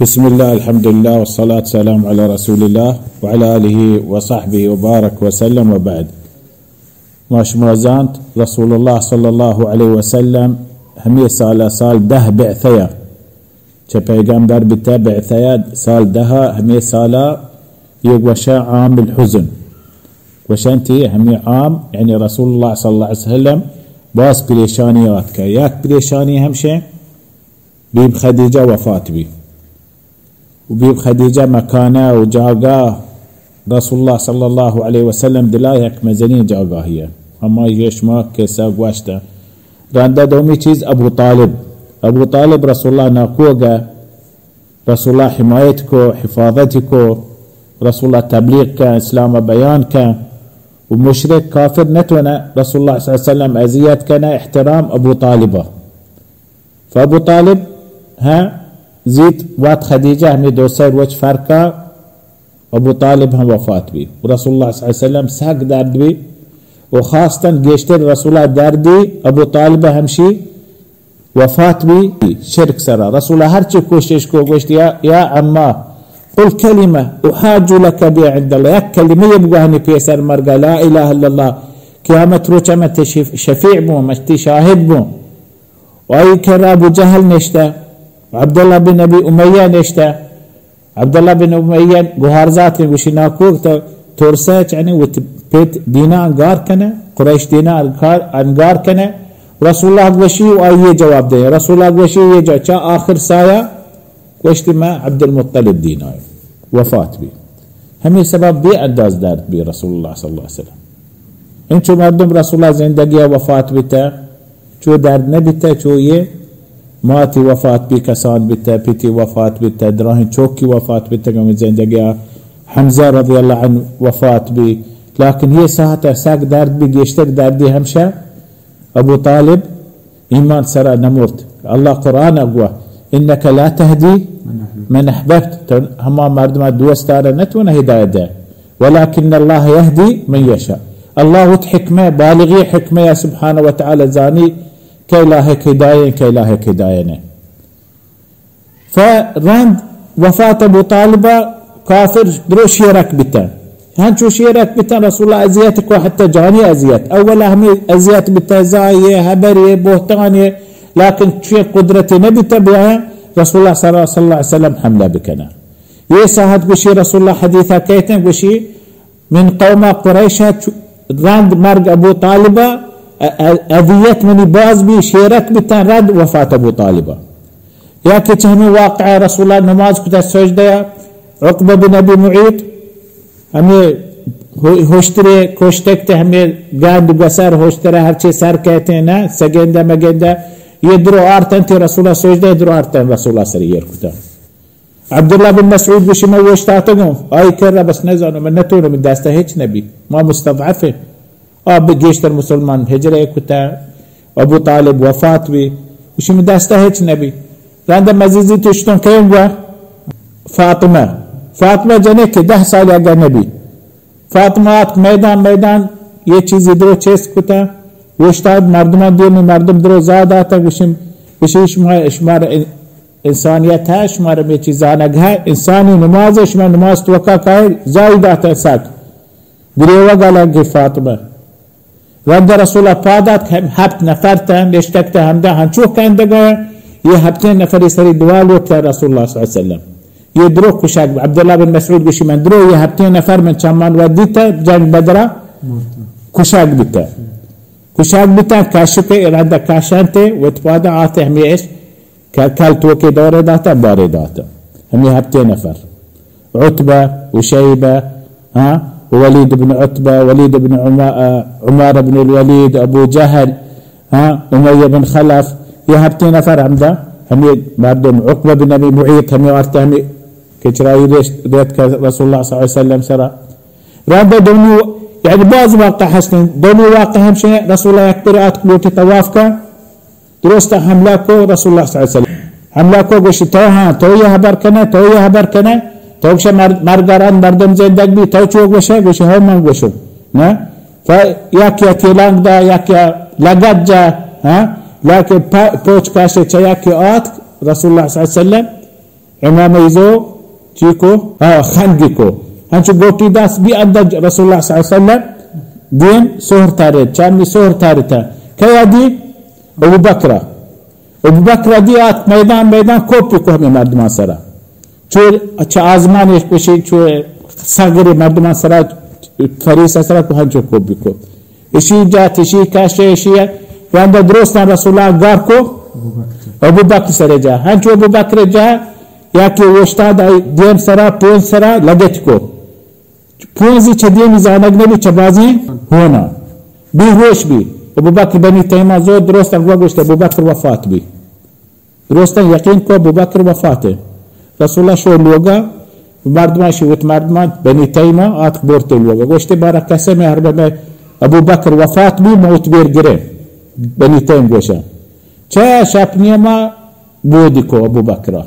بسم الله، الحمد لله، والصلاة والسلام على رسول الله وعلى آله وصحبه وبارك وسلم وبعد. ما شما زانت، رسول الله صلى الله عليه وسلم همے سال، سال دہ بعثہ، چہ پیغمبر بیتہ بعثہ سال دہ، همے سال یہ گوشہ عام الحزن. گوشنتی همے عام، یعنی رسول الله صلى الله عليه وسلم باز پریشانی آتکہ. یک پریشانی همشہ بی بی خدیجہ وفات بی. و بی بی خدیجہ مکانہ و جاگہ رسول الله صلى الله عليه وسلم دلا یک مزنی جاگاہی ہے. اما یہ شما قصہ گوشتہ. رندہ دومی چیز ابو طالب. ابو طالب رسول الله ناکوگہ، رسول الله حمایت کو، حفاظت کو، رسول الله تبلیغ کا، اسلام بیان کا. و مشرک کافر نتونہ رسول الله صلى الله عليه وسلم اذیت کنہ، احترام ابو طالبہ. فابو طالب ہاں زیت وت خدیجہ، همے دو سہ روچ فرقہ ابو طالب ہم وفات بی. و رسول الله صلى الله عليه وسلم سک درد بی و خاصتاً گیشتر رسول الله دردی ابو طالب همشی وفات بی شرک سرا. رسول الله هرچی کوشش کو گوشت، یا، یا عما، قل كلمة أحاج لك بها عند الله، یک کلمہ یہ بگوہنی پیسر مرگا، لا اله الا الله، قیامت روچا من تئی شف-، شفیع بوں، من تئی شاہد بوں. و آئی کرا ابو جہل نشتہ، عبداللہ بن ابی امیہ نشتہ. عبداللہ بن امیہ گوہارزات گوشی، ناکوک تو ترسہ چنی وت پت دینا انگار کنہ، قریش دینا انگار، انگار کنہ. رسول الله گوشی و آئی جواب دے. رسول الله گوشی یہ جا چا آخر سایہ گوشتی، من عبدالمطلب دینا. وفات بی. همے سبب بے انداز درد بی رسول الله صلى الله عليه وسلم. انچو مردم رسول الله زندگی وفات بیتہ، چو درد نبیتہ، چو یہ ماتی وفات بی، کسان بیتہ، پتی وفات بیتہ، دراہیں چوکی وفات بیتہ، کہ زندگی حمزہ رضی الله عنه وفات بی. لیکن یہ ساعت سک درد بی، گیشتر دردی همشہ ابو طالب ایمان سرا نمرت. الله قرآن گوا، انك لا تهدي من احببت، تو ہما مردم دوست دارہ نتونہ ہدایت دے، ولكن الله يهدي من يشاء. الله وت حکمہ، بالغی حکمہ سبحانه وتعالى زانی کہ لاحق ہدایہ، کہ لاحق ہدایہ نہ. فرند وفات ابو طالبہ کافر درو شیرک بیتن. ہنچو شیرک بیتن، رسول الله اذیت کو، حتی جانی اذیت. اولا همے اذیت بیتن، زاہی، حبری، بہتانی، لیکن چوی قدرت نبیتن بیاین رسول الله صلى الله عليه وسلم حملہ بکنن. یہ ساعت گوشی رسول الله حدیثہ کہتن، گوشی، من قوم قریش، چ-، رند مرگ ابو طالبہ، ا-، ا-، اذیت منی باز بی، شیرک بیتن رند وفات ابو طالبہ. یا کہ چہ ہمے واقعہ رسول الله نماز کتہ سجدہ، عقبہ بن ابی معیط، ہمے ہو-، ہوشترے کوشتگ تہ ہمے گند گوسر ہوشترے ہرچے سر کہتے نا، سگندہ مگندہ، یہ درو آرتن تہ رسول الله سجدہ، درو آرتن رسول الله سر ایر کتہ. عبداللہ بن مسعود گوشی، من اوشتاتگوں آئی کرا، بس نزانوں، من نتونوں، من دستا ہچ نبی، ما مستضعفیں. آ بہ گیشتر مسلمان ہجرہ کتہ، ابو طالب وفات بی، گوشی، من دستا ہچ نبی. رندا مزیزی تشتوں کئیں گوا؟ فاطمہ. فاطمہ جنکے دہ سال اگہ نبی. فاطمہ آتک میدان، میدان یہ چیزی درو چست کتہ، اوشتات، مردمان دیم، مردم درو زاہ داتہ، گوشی، گوشی، شما، شمار انسانیت ہے، شمار ہمے چیز زانگ ہے، انسانی نماز ہے، شما نماز توکا کائے، زاہی داتہ سک. گریوگا لگی فاطمہ. رند رسول اللہ پاد آتک، ہپت نفر تہ نشتگ تہ ہمدا ہنچو کندگا، یہ ہپتیں نفری سری دعا لوٹتا رسول اللہ صلی اللہ علیہ وسلم. یہ درو کشگ، عبداللہ بن مسعود گوشی، من درو یہ ہپتیں نفر من چمان ودیتا جنگ بدرا کشگ بیتا. کشگ بیتا، کشک رند کشنتے، وت پادا آتے ہمیں اش ک-، کل توکے دورے داتا، بارے داتا. ہمیں ہپتیں نفر. عتبہ و شیبہ، ہاں، ولید بن عتبہ، ولید بن عما-، عمر بن الولید، ابو جہل، ہاں، امیہ بن خلف، یہ ہپتیں نفر ہمدا، ہمیں مردم، عقبہ بن ابی معیط، ہمیں آرتا، ہمیں کچرائی ریت، ریت کہ رسول اللہ صلی اللہ علیہ وسلم سرا. رند دونی، یعنی بعض واقعہ ہستیں، دونی واقعہ ہمشہ رسول اللہ یک پر آتک لوٹی طواف کا، درست حملہ کو رسول اللہ صلی اللہ علیہ وسلم. حملہ کو گوشی، تو ہاں، تو یہ حبر کنے، تو یہ حبر کنے، تو گوشے مر-، مرگ رند مردم زندگ بی، تو چو گوشے؟ گوشی، ہو من گوشو. نا؟ ف-، یک یا تیلانگ دا، یک یا لگت جا، ہاں؟ لیکن پ-، پوچ کاشے چا یک آتک رسول اللہ صلی اللہ علیہ وسلم. امام ایزو چی کو؟ ہاں، خندی کو. ہنچو گوٹی دست بی اندر رسول اللہ صلی اللہ علیہ وسلم دیم سہر تارے، چمی سہر تارے تا. کیا دی؟ ابو بکرا. ابو بکرا دی آت میدان، میدان کوپی کو ہمیں مردمان سرا. چو اچھا آزمان ایک کشی، چو سگری مردمان سرا، فریس سرا کو ہنچو کوپی کو. اشی جات، اشی کاشے، اشی رندا درستان رسول اللہ گار کو ابو بکر سر جا. ہنچو ابو بکر جا، یا کہ اوشتاد آئی دیم سرا، پونز سرا لگت کو. پونزی چہ دیمی زانگ نبی، چہ بازی ہونا. بے ہوش بی. ابو بکر بنی تیما زو درستان گوا گوشت ابو بکر وفات بی. درستان یقین کو ابو بکر وفات ہے. رسول اللہ شو لوگا، مردمان شی وت مردمان بنی تیما آتک بورتے لوگا. گوشتے بارا قسم ہر بہ ابو بکر وفات بی، موت بیر گرے. بنی تیم گوشا. چہ شپ نیما بودی کو ابو بکرا.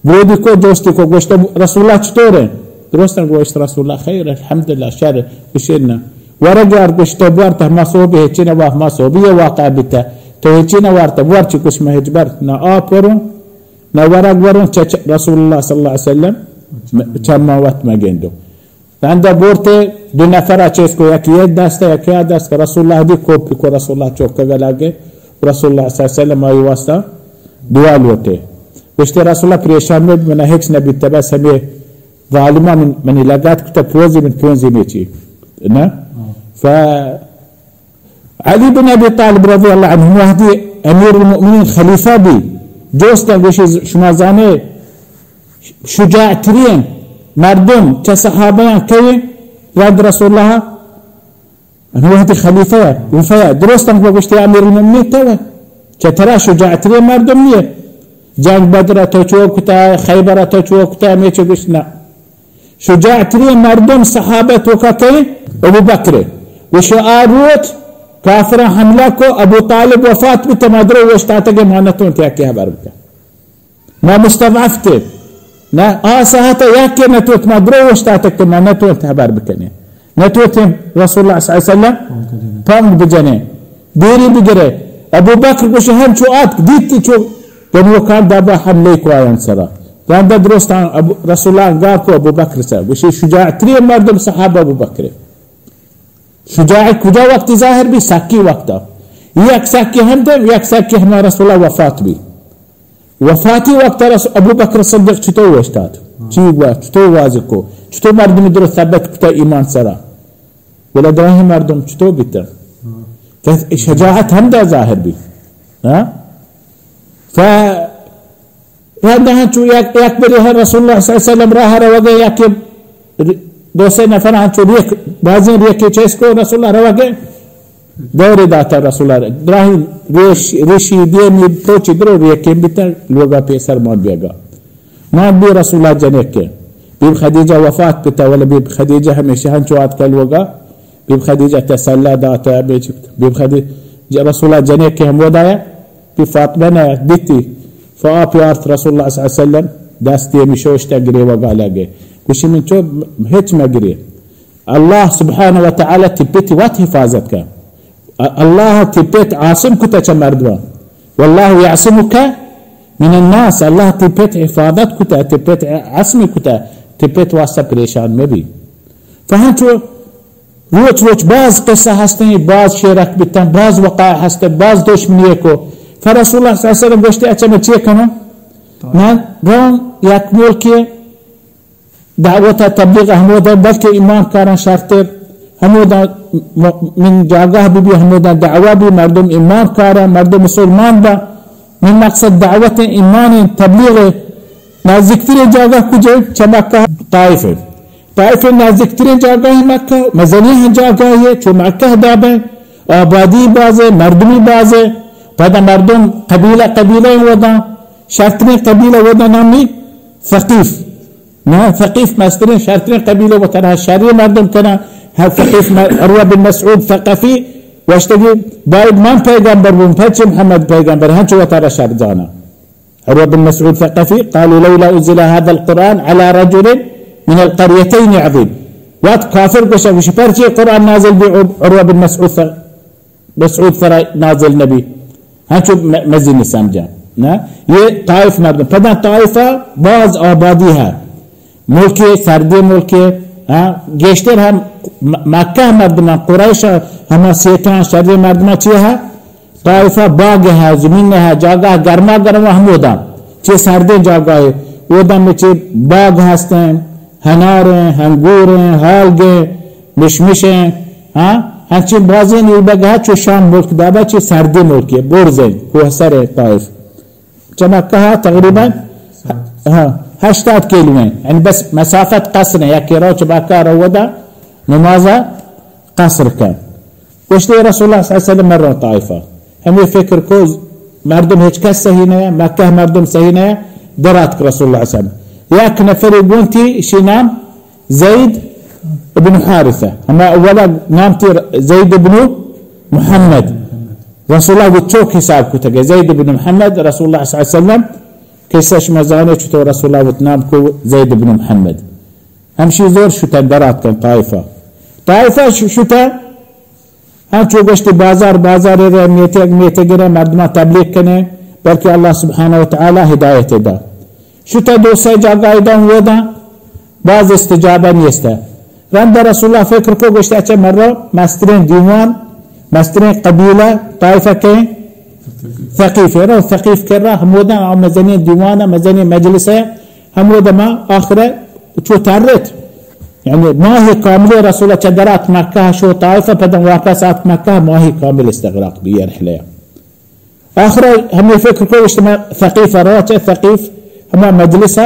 بودی کو جوستی کو گوشت رسول اللہ چطور ہے؟ درستان گوشت رسول اللہ خیر، الحمدللہ، شر. گوشت نہ. ورگ یار گوشت بوار تہ ما صوبی ہے چنہ واہ ما صوبی ہے واقع بیتا. تو ہے چنہ وارتا بوار چی کچھ مہج بر نہ آپ وروں، نہ ورگ وروں، چہ، چہ رسول اللہ صلی اللہ علیہ وسلم چما وت مگندو. رندا بورتے دو نفر چیز کو، یکی یہ دست، یکی یہ دست، رسول اللہ دی کوپی کو رسول اللہ چوک گلا گے. رسول اللہ صلی اللہ علیہ وسلم آئی واسطہ دعا لوٹے. گوشتے رسول اللہ پریشان میں منا ہچ نبی تبا سمے ظالمہ من، منی لگات کتا پوزی من پوزی میں چی. نا؟ ف علی بن ابی طالب رضی اللہ عنہ وہدی امیر المؤمنین خلیفہ بی، جوستن گوشی شما زانے شجاع ترین مردم چہ صحابیان کئے؟ رند رسول اللہ انو وہدی خلیفہ وفیا درستن کو گوشتی امیر المؤمنین تو چہ ترا شجاع ترین مردم نیے. جنگ بدر تو چو کتا، خیبر تو چو کتا، میچے گوشت نہ. شجاع ترین مردم صحابہ توکا کئے؟ ابو بکر. گوشی آ روچ کافر حملہ کو، ابو طالب وفات بی، تما درو وشتاتگے ما نتون تیا کہ حبر بکن. ما مستضعف تے. نہ آ ساعت یا کہ نتوت ما درو وشتاتگ کہ ما نتون حبر بکنے. نتوت رسول اللہ صلی اللہ علیہ وسلم پنگ بجنے. دیری بگرے. ابو بکر گوشی ہم چو آت دیتی چو گنوکان دابا حملے کو آیان سرا. رندا درستان ابو، رسول اللہ گا کو ابو بکر سا. گوشی شجاع ترین مردم صحابہ ابو بکر. شجاع کجا وقت ظاہر بی؟ سکی وقتا. یک سکی ہم دے، یک سکی ہما رسول اللہ وفات بی. وفاتی وقت رس-، ابو بکر صدیق چطور وشتات؟ چی گوا؟ چطور واضح کو؟ چطور مردم درست ثبت کتا ایمان سرا؟ ولا دراہیں مردم چطور بیتن؟ کہ شجاعت ہم دا ظاہر بی. ہاں؟ ف رند ہنچو یک، یک بری ہر رسول اللہ صلی اللہ علیہ وسلم راہ روگے، یک دو سے نفر ہنچو ریک، بازیں ریکے چیز کو رسول اللہ روگے، دور داتا رسول اللہ راہی ریش، ریشی دیمی پروچی درو ریکے بیتا لوگا پیسر مان بیگا. مان بی رسول اللہ جنک کے. بی بی خدیجہ وفات پتا، ولا بی بی خدیجہ ہمیشہ ہنچو آتکا لوگا. بی بی خدیجہ تسلا داتا، بی بی خدیجہ رسول اللہ جنک کے ہم ودایا. بی فاطمہ نے دیتی، فاپ یارت رسول اللہ صلی اللہ علیہ وسلم دستی ہمی شوشتا گریوگا لگے. گوشی من چو ہچ مگری. اللہ سبحانہ و تعالی تی پت وت حفاظت کا. ا-، اللہ تی پت عاصم کتا چہ مردمان. واللہ یعصمک من الناس. اللہ تی پت حفاظت کتا، تی پت عصم کتا، تی پت واسطہ پریشان مبی. فہنچو روچ روچ باز قصہ ہستیں، باز شیرک بیتن، باز وقائع ہستیں، باز دشمنی کو. فرسول اللہ صلی اللہ علیہ وسلم گوشتے، اچھا من چی کنوں؟ من رون یک ملکی دعوت تبلیغ ہمودا، بلکہ ایمان کاران شرطر ہمودا م-، من جاگہ بی بی ہمودا دعوہ بی، مردم ایمان کاران، مردم مسلمان با. من مقصد دعوت ایمان تبلیغ. نزدیکترین جاگہ کجے؟ چہ مکہ طائف. طائف نزدیکترین جاگہ مکہ، مزنی جاگہ ہے، چو مکہ دابے، آبادی بازے، مردمی بازے، پدا مردم قبیلہ قبیلہ ودا، شرطرین قبیلہ ودا نامی ثقیف. نہ، ثقیف مسترین شرطرین قبیلہ وترا شری مردم کنا، ہر ثقیف م-، عروہ بن مسعود ثقفی وشتگی باید من پیغمبر بون، پچ محمد پیغمبر، ہنچو وترا شر جانا. عروہ بن مسعود ثقفی، قالوا لولا انزل هذا القرآن على رجل من القريتين عظيم. وقت کافر گوشا، گوشی پرچی قرآن نازل بی عب-، عروہ بن مسعود ث-، مسعود سرا نازل نبی. ہنچو م-، مزین سمجھا. نہ، یہ طائف مردم۔ پدا طائفہ باز آبادی ہے، ملکے، سردی ملکے، ہاں، گیشتر ہم م-، مکہ مردمان، قریش، ہما سیٹان شری مردمان چی ہے؟ طائفہ باگ ہے، زمین ہے، جاگہ گرما گرما ہمودا، چی سردیں جاگہ ہے، اودا میں چی باگ ہستیں، ہناریں، ہنگوریں، ہالگیں، مشمشیں، ہاں، ہنچیں بازیں نیبگہ چو شام ملک دابا چی سردی ملکے، برزیں، کوہسریں طائف۔ چہ مکہ تقریباً، ہاں، ہشتاد کیلو ہیں، یعنی بس مسافت قصر ہیں، یک راہ چہ مکہ رو ودا نماز قصر کن۔ گوشتے رسول اللہ صلی اللہ علیہ وسلم مروں طائفہ۔ ہمیں فکر کو مردم ہچ کس صحیح نہ، مکہ مردم صحیح نہ، درات رسول اللہ صلی اللہ علیہ وسلم۔ یک نفری گونتی شی نام زید ابن حارثہ، ہما اولا نام تی زید ابن محمد۔ رسول اللہ وت چوک حساب کتگ، زید ابن محمد، رسول اللہ صلی اللہ علیہ وسلم، قصہ شما زانے چطور رسول اللہ وت نام کو زید ابن محمد۔ ہمشی زور شتن درات کن طائفہ۔ طائفہ ش-، شتن ہاں، چو گوشتی بازار، بازار رے، میتگ، میتگ رے، مردمان تبلیغ کنے، بلکہ اللہ سبحانہ و تعالی ہدایت دا۔ شتا دو سے جاگہ دا، وہ دا، باز استجابہ نیستا۔ رند رسول اللہ فکر کو گوشتی، اچھا مرو مسترین دیوان، مسترین قبیلہ، طائفہ کے ثقیف ہے، رو ثقیف کر رہا، ہمودا مزنین دیوان، مزنین مجلس ہے، ہمودا ما آخر چو ترت۔ یعنی ماہ کامل رسول چہ درات مکہ شو طائفہ، پدا واپس آت مکہ، ماہ کامل استغراق بی رحلہ۔ آخر ہمیں فکر کو اجتماع ثقیف را چہ ثقیف ہما مجلس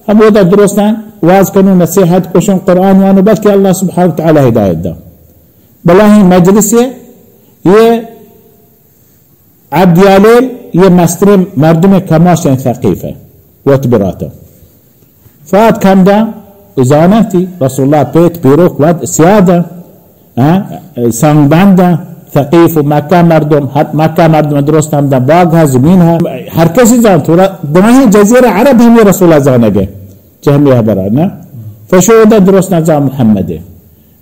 ہمودا درستان واز کنو، نصیحت کشن، قرآن وانو، بلکہ اللہ سبحانہ و تعالی ہدایت دا۔ بلاہیں مجلس یہ عبد یالیل یہ مستریں مردم کماش ہیں ثقیف ہے، وت براتا۔ فات کم دا، زانتی رسول اللہ پیت پیروک ود سیاد، ہاں، سنگ بند، ثقیف و مکہ مردم، ہر مکہ مردم درست ہم دا باغ ہے، زمین ہے، ہر کسی زانت، دراہیں جزیرہ عرب ہمیں رسول اللہ زانگے، چہ ہمیں حبرہ، نا؟ فشو دا درست نزان محمد۔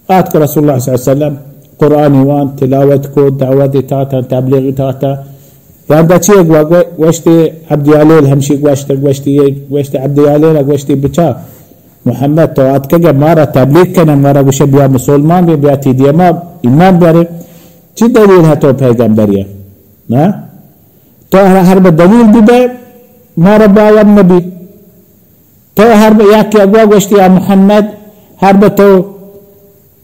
آتک رسول اللہ صلی اللہ علیہ وسلم قرآن وان، تلاوت کو، دعوت تاتا، تبلیغ تاتا۔ رندا چی گوا-، گوا-، گوشتی عبد یالیل ہمشی گوشت، گوشتی، گوشتی عبد یالیل، گوشتی بچا محمد تو آتکگے مارا تبلیغ کنے، مارا گوشے بیا مسلمان بے، بیا تی دیما ایمان بیارے۔ چی دلیل ہے تو پیغمبری؟ نا؟ تو ہر، ہر بہ دلیل ببے، مارا باور نبی۔ تو ہر بہ یک اگوا گوشتی یا محمد، ہر بہ تو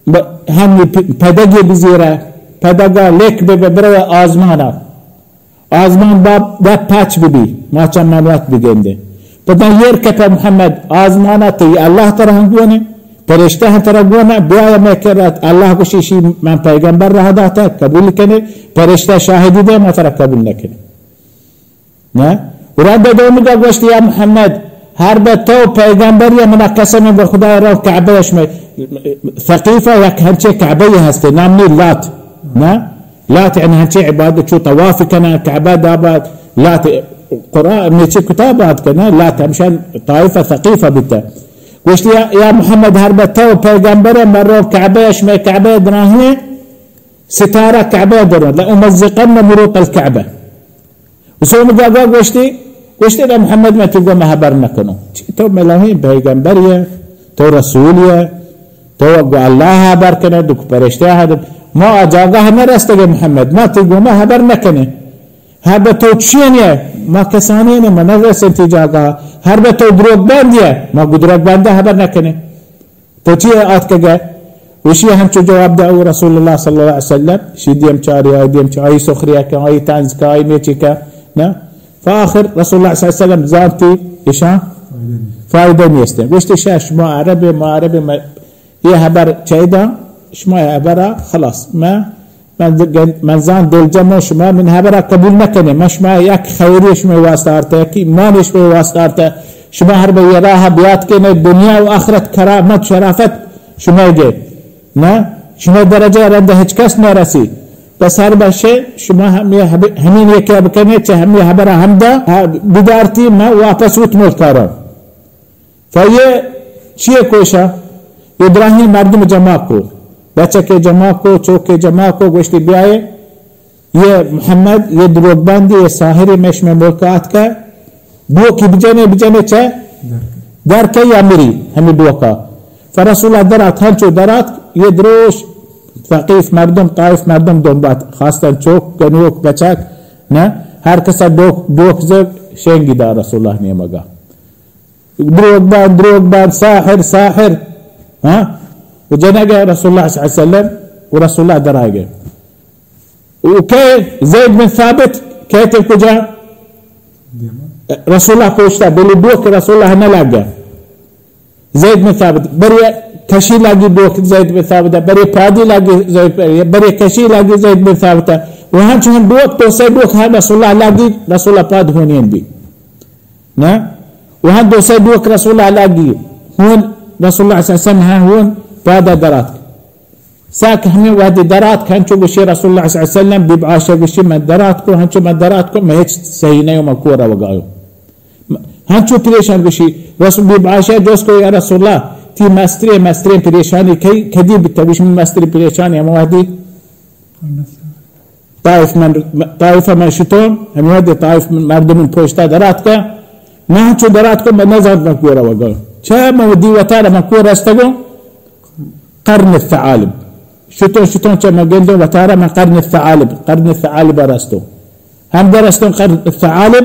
ب-، ہمی پ-، پدگی بزیرہ، پدگا لک بہ، بہ برو آزمانا۔ آزمان باب دپ پچ ببی، ما چمان وت بگندے۔ پدا یر کپہ محمد، آزمانا تی اللہ ترا ہم گونے، پرشتہ ہم ترا گونے، بیا مئے کرا، اللہ گوشی شی من پیغمبر رہ داتا، قبول کنے، پرشتہ شاہدی دے، ما ترا قبول نکنے۔ نہ؟ رد دومی دا گوشت، یا محمد، ہر بہ تو پیغمبر یا منا قسم بہ خدا رو کعبہ اش میں ثقیفہ یک ہنچے کعبہ یہ ہستے، نام نی لات۔ نہ؟ لات یعنی ہنچے عبادت چو طواف کنا کعبہ دابا لات قرآن میں چی کتاب آت کنا لات ہمشان طائفہ ثقیفہ بیتا۔ گوشت، یا، یا محمد، ہر بہ تو پیغمبر مرو کعبہ اش میں کعبہ دراہیں ستارہ کعبہ درو، لأمزقن مروق الكعبہ۔ و سوم جاگہ گوشتی، گوشتی، اے محمد، من تی گوما ہبر نکنو۔ چی تو ملاہیں پیغمبر یے، تو رسول یے، تو گو اللہ ہبر کنے، دو پرشتہ ہبر۔ ما آ جاگہ نہ رستگے محمد، ما تی گوما ہبر نکنے۔ ہر بہ تو چین یے، ما کسانی نے، ما نہ رسن تی جاگہ۔ ہر بہ تو دروگ بند یے، ما گو دروگ بندہ ہبر نکنے۔ تو چی آتکگے؟ وشی ہنچو جواب دے او رسول اللہ صلی اللہ علیہ وسلم، شی دیم چاری، آئی دیم چاری، آئی سخریا کہ، آئی طنز کہ، آئی میچی کہ، نہ؟ فآخر رسول اللہ صلی اللہ علیہ وسلم زانتی اشان فائدہ نیستے۔ گوشتی، شہ شما عرب، ما عرب، ما یہ حبر چیدان، شما یہ حبر خلاص، ما من، من زان دلجم شما من حبرا قبول نکنے، من شما یک خیری شما واسطہ آرتا، یک ایمان شما واسطہ آرتا، شما ہر بہ یہ راہ بیات کنے، دنیا و آخرت کرامت شرافت شما گے، نہ؟ شما درجہ رند ہچ کس نہ رسی۔ بس ہر بہ شے شما ہم یہ حب-، ہمین یہ کہ بکنے، چہ ہم یہ حبرا ہم دا، ہاں، بدارتی من واپس وت ملکارا۔ فیہ چیئے کوشا؟ ابراہیم مردم جمع کو، بچکے جمع کو، چوکے جمع کو، گوشتی، بیائے، یہ محمد، یہ دروگ بندی، یہ ساحر، میں شمے ملک آتکا، ڈوکی بجنے، بجنے چہ در کے یا مری ہمیں ڈوکا۔ فرسول اللہ درات، ہنچو درات، یہ دروش ثقیف مردم، طائف مردم دنبات، خاصتاً چوک، گنوک، بچک، نہ، ہر کسا ڈوک، ڈوک زد شنگی دار رسول اللہ نیمگا۔ دروگ بان، دروگ بان، ساحر، ساحر۔ ہاں؟ و جنگ رسول اللہ صلی اللہ علیہ وسلم و رسول اللہ درائے گئے۔ و کہ زید بن ثابت کہتے کجا؟ رسول اللہ پوچھتا، بلے ڈوک رسول اللہ نہ لگا۔ زید بن ثابت، برے کشی لگی ڈوک زید بن ثابت، برے پادی لگی زید، برے کشی لگی زید بن ثابت۔ وہاں چون ڈوک تو سے ڈوک ہاں رسول اللہ لگی، رسول اللہ پاد ہونی اندی۔ نہ؟ وہاں دو سے ڈوک رسول اللہ لگی۔ ہون رسول اللہ صلی اللہ علیہ وسلم ہاں ہون پادا درات۔ ساک ہمیں وحدی درات کھنچو گوشی رسول اللہ صلی اللہ علیہ وسلم، بی عائشہ گوشی من درات کو، ہنچو من درات کو، میں ہچ صحیح نہیں، من کورا وگایو۔ ہنچو پریشان گوشی، رسول بی عائشہ جوز کو، یا رسول اللہ، تی مسترے، مسترے پریشانی کئی، کدی بیتا؟ گوشی من مسترے پریشانی ہم وحدی طائف من، طائف من شتون، ہمیں وحدی طائف من مردم من پوشتا درات کا، من ہنچو درات کو، من نزانت من کورا وگا۔ چہ من ودی وتارا من کور رستگو، قرن الثعالب۔ شتون، شتون چہ من گندو وتارا من قرن الثعالب، قرن الثعالب رستو۔ ہمدا رستون قرن الثعالب،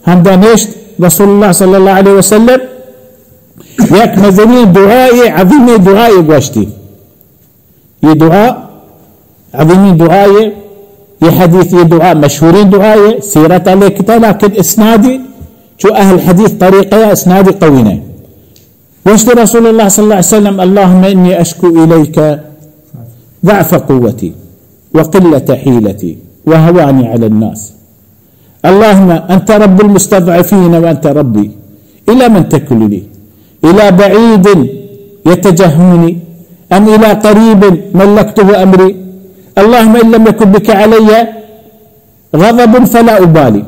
ہمدا نشت رسول اللہ صلی اللہ علیہ وسلم۔ یک مزنی دعائے، عظیمی دعائے گوشتی۔ یہ دعا عظیمی دعائے، یہ حدیث، یہ دعا مشہوریں دعائے، سیرت لکھتا، لیکن اسنادی چو اہل حدیث طریقہ اسنادی قوی نہیں۔ گوشت رسول اللہ صلی اللہ علیہ وسلم، اللهم إني أشكو إليك ضعف قوتي وقلة حيلتي وهواني على الناس. اللهم أنت رب المستضعفين وأنت ربي، إلى من تكلني؟ إلى بعيد يتجهمني أم إلى قريب ملكته أمري؟ اللهم إن لم يكن بك علي غضب فلا أبالي.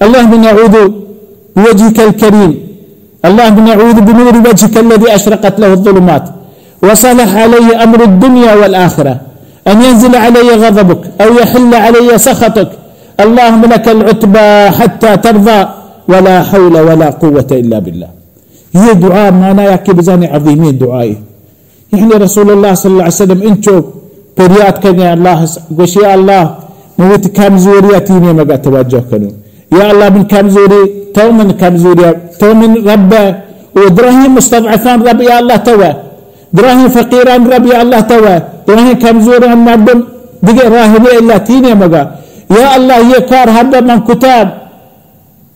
اللهم إني أعوذ بوجهك الكريم، اللهم إني أعوذ بنور وجهك الذي أشرقت له الظلمات وصلح عليه أمر الدنيا والآخرة، أن ينزل علي غضبك أو يحل علي سخطك، اللهم لك العتبى حتى ترضى، ولا حول ولا قوة إلا بالله. یہ دعا مانا یا کہ بزانے عظیمی دعائے۔ یعنی رسول اللہ صلی اللہ علیہ وسلم انچو پریات کنگے اللہ س-، گوشی، یا اللہ، من وتی کمزوری ء تئی نیمگ ء توجہ کنوں۔ یا اللہ، من کمزوری، تو من کمزوری ء، تو من رب ء، و دراہیں مستضعفان رب یا اللہ تو ء، دراہیں فقیران رب یا اللہ تو ء، دراہیں کمزوران مردم دگہ راہ نے اللہ تئی نیمگ ء۔ یا اللہ، یہ کار ہر دم من کتا،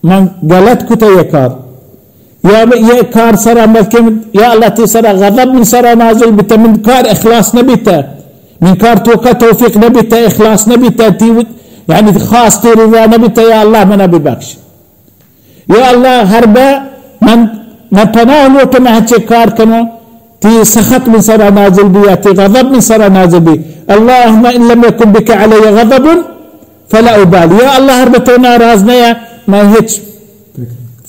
من غلط کتا یہ کار۔ یا یہ کار سرا بلکہ یا اللہ تئی سرا غضب من سرا نازل بیتا، من کار اخلاص نبیتا، من کار توکا توفیق نبیتا، اخلاص نبیتا، تئی یعنی خاص تئی رضا نبیتا، یا اللہ منا ببخش۔ یا اللہ ہر با من، من پناہ لوٹم ہنچے کار کنوں، تئی سخط من سرا نازل بی یا تئی غضب من سرا نازل بی۔ اللهم إن لم يكن بك علي غضب فلا أبالي. یا اللہ ہر بہ تو ناراض نیا، من ہچ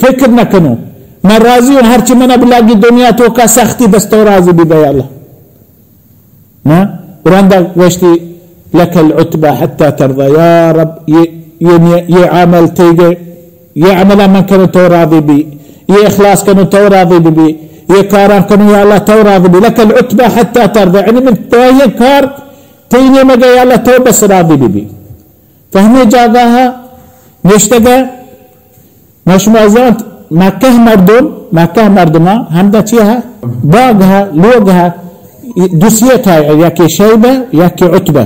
فکر نہ کنوں۔ من راضی ہوں ہرچی منا بلاگی دنیا توکا سختی، بس تو راضی بی بہ یا اللہ۔ نا؟ رندا گوشتی، لك العتبى حتى ترضى. یا رب، یہ، یہ، یہ عمل تیگے، یہ عمل من کنوں تو راضی بی، یہ اخلاص کنوں تو راضی بی، یہ کاراں کنوں یا اللہ تو راضی بی۔ لك العتبى حتى ترضى. یعنی من تو یہ کار تئی نیمگا یا اللہ تو بس راضی بی بی۔ فہمی جاگہ نشتگا، ما شما زانت مکہ مردم، مکہ مردما ہمدا چی ہا؟ باغ ہا، لوگ ہا، دو سیٹ ہا، یکے شیبہ، یکے عتبہ۔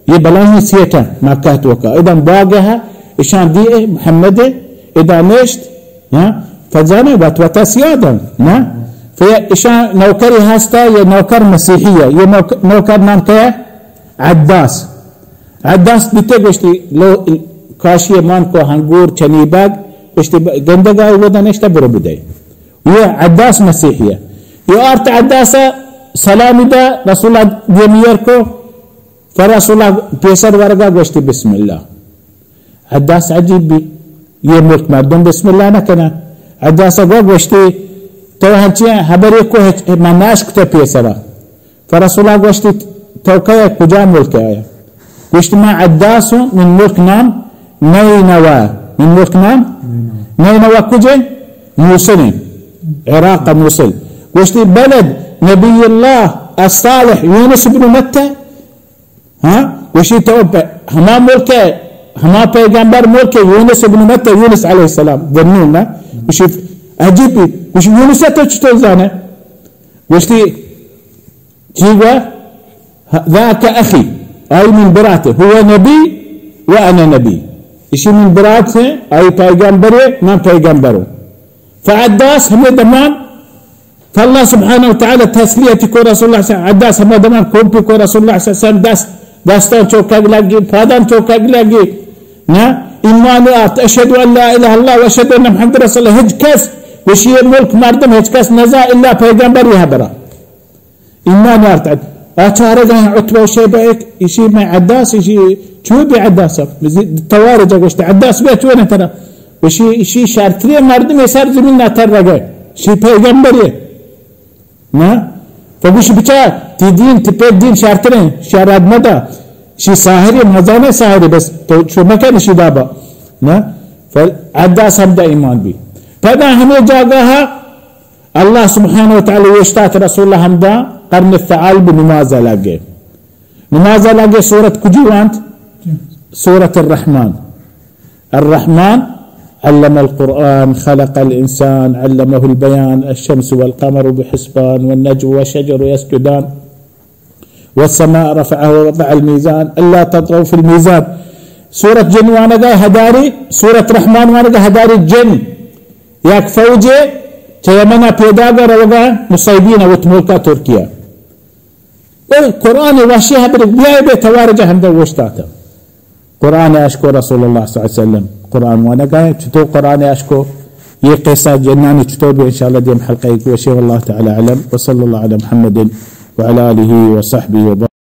یہ بلاہیں سیٹ ہا مکہ توکا۔ ادم باغ ہا، اشان دیئے محمد، ادا نشت، ہاں؟ فزانے وت وتا سیادن، نا؟ فیا اشان نوکری ہستا، یہ نوکر مسیحی ہے، یہ نوک-، نوکر نام کیا ہے؟ عداس۔ عداس بیتے گوشتی، لو کاشی مان کو ہنگور چنی باگ، گوشتی ب-، گندگا ودا نشتا برو بدے۔ یہ عداس مسیحی ہے۔ یہ آرت عداس سلامی دا رسول اللہ دیمیر کو، فرسول اللہ پیسر ورگا گوشتی بسم اللہ۔ عداس عجیب بی، یہ ملک مردم بسم اللہ نہ کنا۔ عداس گو گوشتی، تو ہنچی حبری کو ہچ-، من ناشکتے پیسرا۔ فرسول اللہ گوشتی، تو کئے کجا ملک آیا؟ گوشت، ما عداس ہوں، من ملک نام نینوہ۔ من ملک نام نینوہ کجے؟ موصل ہیں۔ عراق موصل۔ گوشتی، بلد نبی اللہ الصالح یونس ابن متہ۔ ہاں؟ گوشی، تو پہ ہما ملک ہے، ہما پیغمبر ملک ہے، یونس ابن متہ، یونس علیہ السلام، ذنون نا؟ گوشی، عجیب۔ گوشی، یونس تو چطور زانے؟ گوشتی، چی گوا؟ ذاک اخی، آئی من برات، هو نبی و انا نبی۔ اشی من برات ہیں، آئی پیغمبر ہے، من پیغمبر ہوں۔ فعداس ہمیں دمان، فاللہ سبحانہ و تعالی تسلیتی کو رسول اللہ صلی اللہ علیہ وسلم، عداس ہمیں دمان کوپی کو رسول اللہ صلی اللہ علیہ وسلم، دست، دستان چوکگ لگی، پادان چوکگ لگی، نا؟ ایمان آت، اشهد ان لا اله الا اللہ و اشهد ان محمد رسول اللہ۔ ہچ کس، وشی ملک مردم ہچ کس نزا الا پیغمبر یہ برا۔ ایمان آرت۔ آ چارگ ءَ عتبہ و شیبہ ایک، ایشی مئے عداس، ایشی چو بی عداس، توار جا گوشت، عداس بیا چو نہ ترا۔ ایشی، ایشی شرتری مردم سر زمین نہ تر رگے۔ ایشی پیغمبر ہے۔ نا؟ فگوش بچا، تی دین، تی پید دین شرتریں، شر رد مدا۔ ایشی ساحری، مزانے ساحری، بس تو چو مکن ایشی دابا۔ نا؟ فعداس ہم دا ایمان بی۔ پدا ہمیں جاگہ اللہ سبحانہ و تعالی اوشتات رسول اللہ ہمدا قرن الثعالب نماز لگے۔ نماز لگے سورت کجی وانت؟ سورت الرحمن۔ الرحمن علم القرآن، خلق الإنسان، علمه البيان، الشمس والقمر بحسبان، والنجم والشجر يسجدان، والسماء رفعها ووضع الميزان، ألا تطغوا في الميزان۔ سورت جن وانگا ہداری، سورت رحمان وانگا ہداری جن۔ یک فوجے چہ یمن ءَ پیداگ ءَ روگ ءَ مصیبین ءَ وت ملک ءَ ترکیہ۔ او قرآن وحشی حبر بیائے بے توار جا ہمدا اوشتاتا۔ قرآن اشکو رسول اللہ صلی اللہ علیہ وسلم۔ قرآن وانگا ہے، چطور قرآن اشکو، یہ قصہ جنانی چطور بھی انشاءاللہ دیم حلقہ ایک وشی۔ واللہ تعالی اعلم، وصلی اللہ علی محمد وعلی آلہ وصحبہ وبارک۔